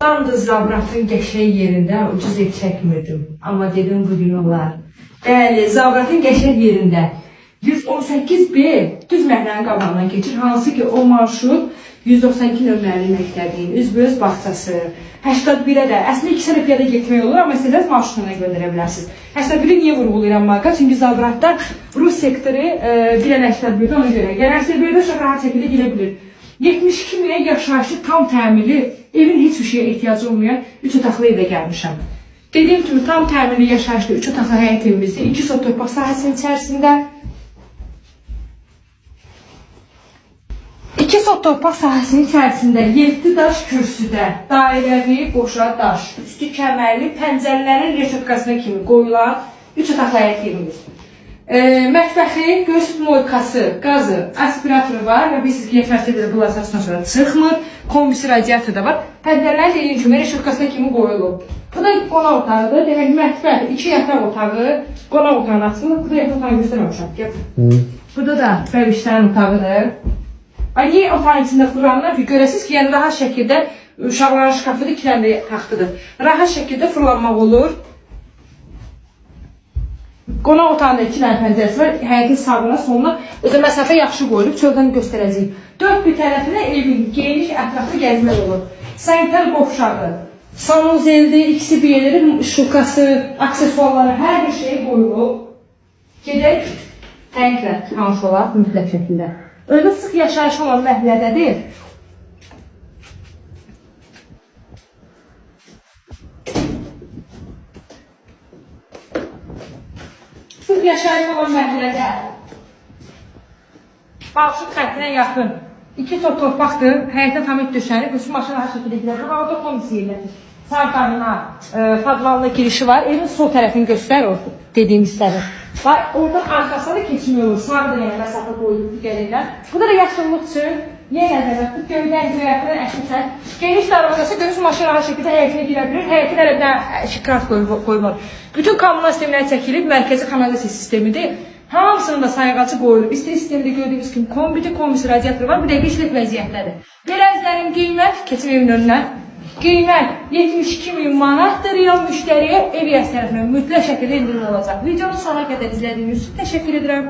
Çoxdandır Zabratın qəşəng yerində ucuz ev çəkmirdim. Amma dedim bu gün olar. Bəli, Zabratın qəşəng yerində 118B düz məhəllənin qabağından keçir. Hansı ki o marşrut 192 nömrəli məktəbin üzbəüz bağçası, 81-ə də, əslində 2 sənə piyada getmək olur, amma istəsəniz marşrutla göndərə bilərsiniz. 81-i niyə vurğulayıram marka? Çünki Zabratda Rus sektoru bir dənə 81-də ona görə. Yəni 81-də çox rahat şəkildə girə bilir. 72 minə yaşayışlı tam təmirli, evin heç bir şeyə ehtiyacı olmayan 3 otaqlı evə gəlmişəm. Dediyim kimi tam təmirli yaşayışlı 3 otaqlı həyət evimizdir. 2 sot torpaq sahəsinin içərisində. 2 sot torpaq sahəsinin içərisində 7 daş kürsüdə, dairəvi qoşa daş, üstü kəmərli, pəncərələrin reşotkasına kimi qoyulan 3 otaqlı həyət evimiz. Mətbəxi, görürsünüz moykası, qazı, aspiratoru var və bilirsiniz ki, yaşayışlı evdə bunlar əsasından sonra çıxmır. Kombisi, radiator da var. Pəncərələrin dediyim kimi reşotkasına kimi qoyulub. Bu da qonaq otağıdır. Demək mətbəx, 2 yataq otağı, qonaq otağının açılır. Bu da yataq otağını göstərməmişəm. Gəl. Burada da bəbişlərin otağıdır. Ay niyə otağın içində fırlanırlar ki, görəsiniz ki, yəni rahat şəkildə uşaqların şkafıdır, 2 dənə də taxtıdır. Rahat şəkildə fırlanmaq olur. Qonaq otağında 2 dənə pəncərəsi var. Həyətin sağına, soluna özə məsafə yaxşı qoyulub, çöldən göstərəcəyik. Dörd bir tərəfinə evin geniş, ətraflı gəzmək olur. Sanitar qovşağı, sanuzeldir, ikisi bir yerləri, şukası, aksesuarları, hər bir şey qoyulub. Gedək həyətlə tanış olaq mütləq şəkildə. Öyle sıx yaşayış olan məhəllədədir. Sıx yaşayış olan məhəllədə. Marşrut xəttinə yaxın. 2 top torpaqdır. Həyətə tam et döşənib. Bütün maşın rahat şəkildə girər. Orada kombisi yerləşir. Sağ qanına, padvalına girişi var. Evin sol tərəfini göstər o dediyim hissəni. Bax, oradan arxasına da keçmək olur. Sağ da yəni məsafə qoyulub gəlirlər. Bu da yaşıllıq üçün yenə nəzərdə tutub göydən göyərtidən əşimsən. Geniş darvazası görürsünüz maşın rahat şəkildə həyətinə girə bilir. Həyətin hələ bir dənə şikart qoyulmalı. Bütün kommunal sistemlər çəkilib, mərkəzi kanalizasiya sistemidir. Hamısının da sayğacı qoyulub. İstilik sistemində gördüyünüz kimi kombiti, kombisi radiatoru var. Bu dəqiqə işlək vəziyyətdədir. Belə əzizlərim, qiymət keçim evin önünə. Qiymət 72 min manatdır. Real müştəriyə ev yəsi tərəfindən mütləq şəkildə endirim olacaq. Videonun sona qədər izlədiyiniz üçün təşəkkür edirəm.